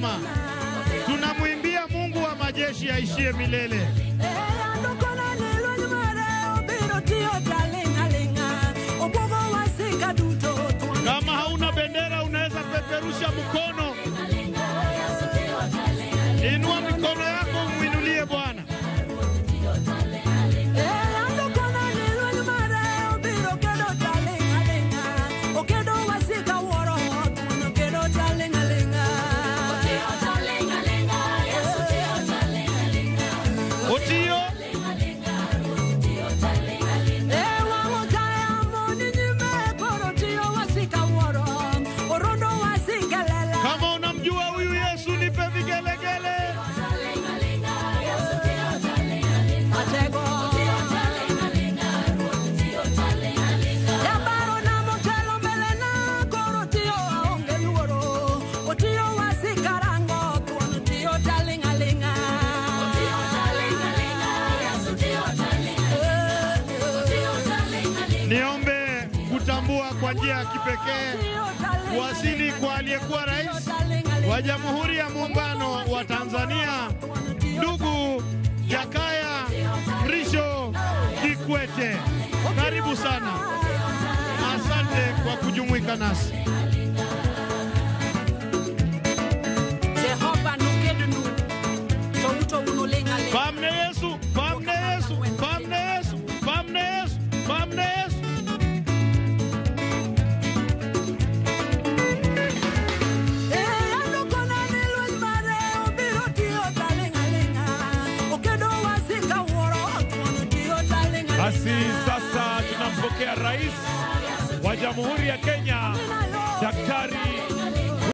tumesimama. Tunamwimbia Mungu wa majeshi aishie milele. Kama hauna bendera unaweza peperusha mkono. Inua mikono yako umuinulie Bwana. Otiyo. Kama unamjua huyu Yesu nipe vigelegele. Niombe kutambua kwa njia ya kipekee kuwasili kwa aliyekuwa rais wa Jamhuri ya Muungano wa Tanzania, ndugu Jakaya Mrisho Kikwete. Karibu sana. Asante kwa kujumuika nasi. Pamne Yesu, pamne Yesu, pamne Yesu, pamne Yesu, pamne Yesu. Basi sasa tunampokea Rais wa Jamhuri ya Kenya, Daktari